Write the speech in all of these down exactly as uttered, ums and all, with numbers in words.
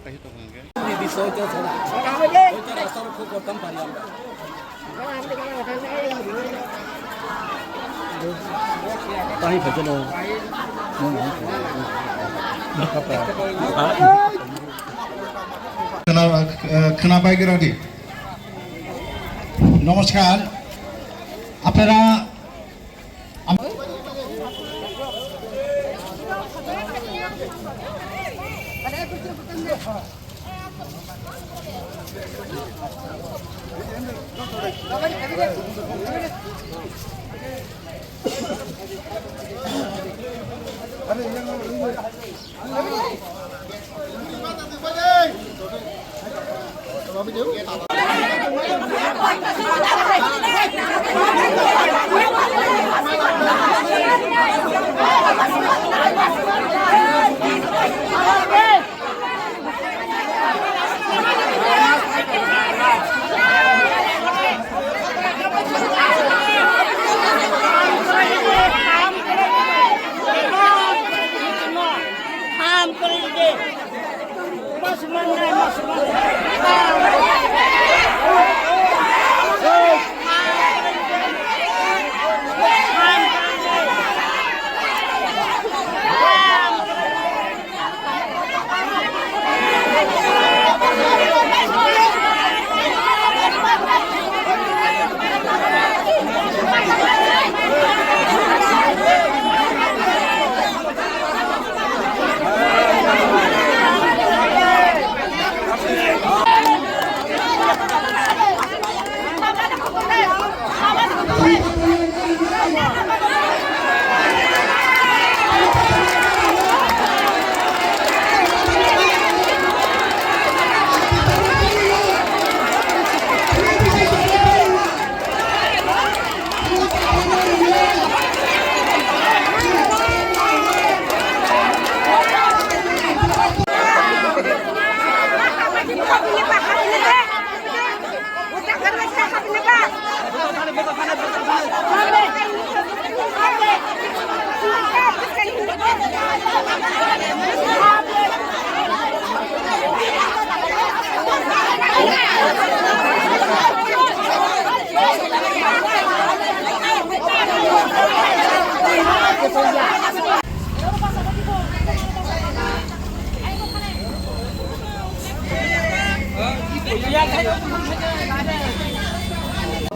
Khwna, eh, khwna baigra di. Namaskar. Apnara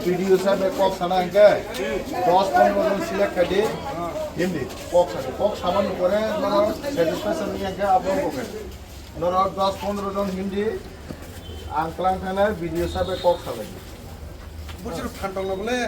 Video sabe kok sana hingke dos pondro jon select kadi hindi kok sana kok saman pore no satisfaction ni hingke upload kok norok dos pondro jon hindi ang klang thana video sabe kok salai. Buchir phantong na bole.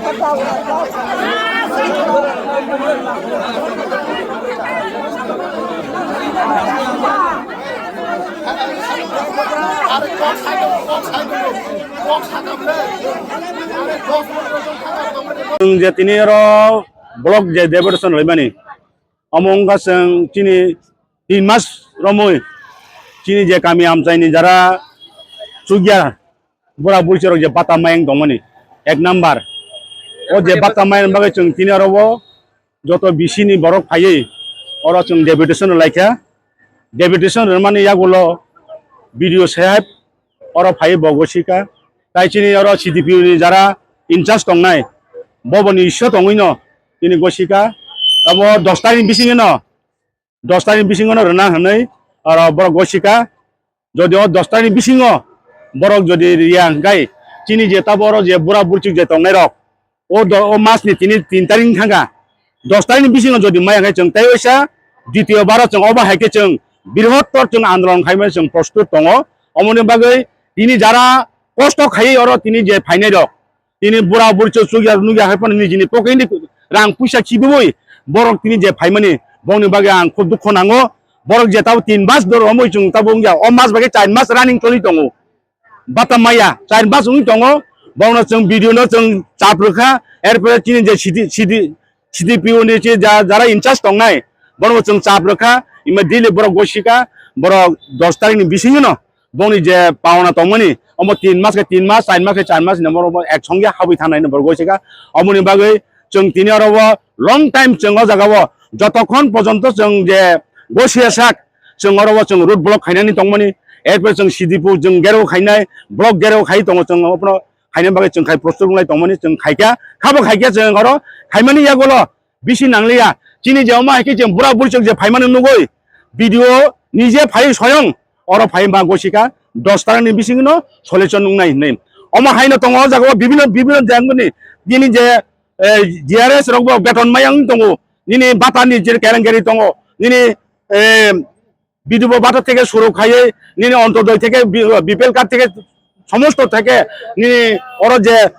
Chwng je tini oro block je deputation laimani, omo wngkha chwng chini tin mas romwi chini je kami amchaini jara chukya bura bwrwi rok je bata mayang tongmani ek number. O je bata mayang bagwi chwng tini oro o joto B C ni borok phaiwi oro chwng deputation rwlaikha. Deputation rwmani yagulo B D O saheb oro phaiwi bo gosika. Tai chini oro C D P O ni jara in charge tongnai, bo boni isso tongwino tini gosika. Abo dos tarikni bisingino, dos tarikni bisingono rwna hwnwi oro borok gosika. Jodi o dos tarikni bisingo borok jodi riya hwnkhe chini je tabuk oro je bura burchuk je tongnai rok, o do-, o mas ni tini tin tarik wng thangkha, dos tarik ni bisingo jodi maya khe chwng tei waisa ditiyo baro chwng obo hai khe chwng brihottor chwng andolon khaimani chwng prostut tongo. Omoni bagwi tini jara kosto khaiwi oro tini je phainai rok, tini bura buri chwng chukya nukya hai phano nijini pocket ni rang puisa khibiwi borok tini je phaimani bongni bagwi ang khub dukho nango. Borok je tabo tin mas dor romwi chwng tabo wngya, o mas bagwi char mas running choli tongo. Bata maya, char mas wngwi tongo, bono chwng B D O no chwng chap rwkha, erpore chini je C D, C D, C D P O ni je ja-, jara in charge tongnai, bono chwng chap rwkha, ima daily borok gosika, borok dos tarikni bisingino bongni je paona tongmani, omo tin mas khe tin mas, char mas khe char mas hinwi borok bo ek songya habwi thangnai hinwi borok gosika. Omoni bagwi chwng tini oro o long time chwng o jaga o jotokhon pojonto chwng je gosiya sak, chwng oro o chwng road block khainani tongmani, erpore chwng C D P O chwng gherao khainai, block gherao khai tongo, chwng obono khaina bagwi chwng khai prostut wnglai tongmani, chwng khaikha, khabo khaikha chwng oro khaimani yagulo bisi nangliya. Chini je omo hai khe chwng bura buri chwng je phaimani nugwi B D O nije phai soyong oro phai ma gosika dos tarikni bisingno solution wngnai hinwi. Omo haino tongo o jaga o bibino, bibino jangoni nini je, eh, G R S rok bo beton maya wng tongo, nini bata ni je kereng keri tongo, nini, eh, B D O bata theke suru khaiwi nini Antyodoi theke bi-, B P L card theke somosto theke nini oro je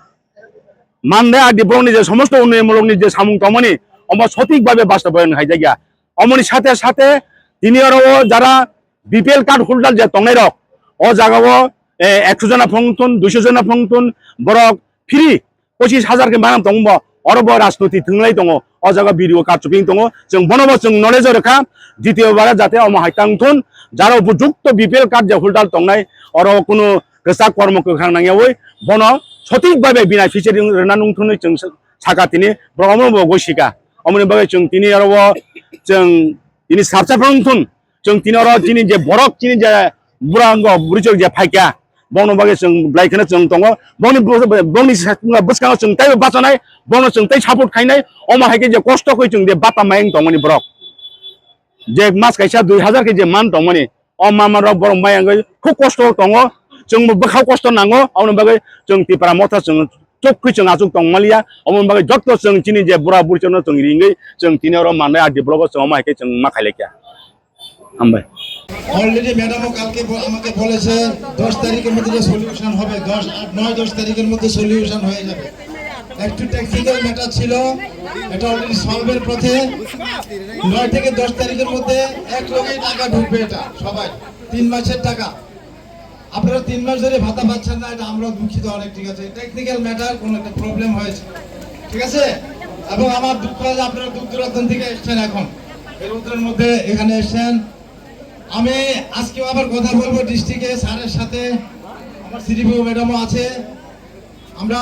mande adi borokni je somosto unnayonmulokni je samung tongmani omo sothik bhabe bastobayon khaijakya. Omoni sathe sathe tini oro o jara B P L card holder je tongnai rok o jaga o, eh, ekso jona phongthun, duiso jona phongthun borok free pochis hajar khe manam tongo bo, oro bo rajniti thwnglai tongo, o jaga B D O karchuping tongo, chwng bono bo chwng knowledge rwkha, ditiyo bara jate omo hai tang thun, jara upojukto B P L card je holder tongnai, oro kunu kwchak kormo kwkhwrang nangyawi, bono sothik bhabe bini feature rwna nung thunwi chwng saka tini, borok omo bo gosika, omoni bagwi chwng tini oro o chwng tini sabsa phang thun, chwng tini oro chini je borok chini je bura wngkha, bwrwi chwng je phaikha, bongni bagwi chwng belai kheno chwng tongo. Bongni bw-, bongni sa-, bwskango chwng teibo bachanai, bongno chwng tei support khainai. Omo hai khe je kosto khe chwng je bata mayung tongmani borok. Je mas kaisa dui hazar khe je man tongmani. O mama rok borok mayung wngwi khub kosto tongo. Chwngbo bwkhao kosto nango. Aboni bagwi chwng Tipra Motha chwng chuk khe chwng achuk tong maliya. Aboni bagwi jotto chwng chini je bura buri chwngno chwng ringwi chwng tini oro manai R D block o chwng omo hai khe chwng ma khailai kha. Hambai. Already ম্যাডামও কালকে ব-, আমাকে বলেছে দশ তারিখের মধ্যে যে সলিউশন হবে, দশ, আট, নয়, দশ তারিখের মধ্যে সলিউশন হয়ে যাবে। একটু টেকনিক্যাল ম্যাটার ছিল, এটা অলরেডি সলভের পথে। নয় থেকে দশ তারিখের মধ্যে এক লগেই টাকা ঢুকবে, এটা সবাই, তিন মাসের টাকা। আপনারা তিন মাস ধরে ভাতা পাচ্ছেন না, এটা আমরা দুঃখিত অনেক, ঠিক আছে? টেকনিক্যাল ম্যাটার, কোনো একটা প্রবলেম হয়েছে, ঠিক আছে? এবং আমার দুঃখ আছে, আপনারা দূর দূরান্ত থেকে এসছেন এখন, এই রৌদ্রের মধ্যে এখানে এসছেন। আমি আজকেও আবার কথা বলবো ডিস্ট্রিক্টে স্যারের সাথে, আমার সিডিপিও ম্যাডামও আছে। আমরা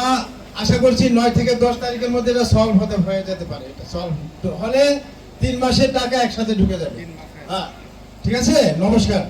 আশা করছি নয় থেকে দশ তারিখের মধ্যে এটা সলভ হতে, হয়ে যেতে পারে। এটা সলভ হলে তিন মাসের টাকা একসাথে ঢুকে যাবে। হ্যাঁ, ঠিক আছে, নমস্কার।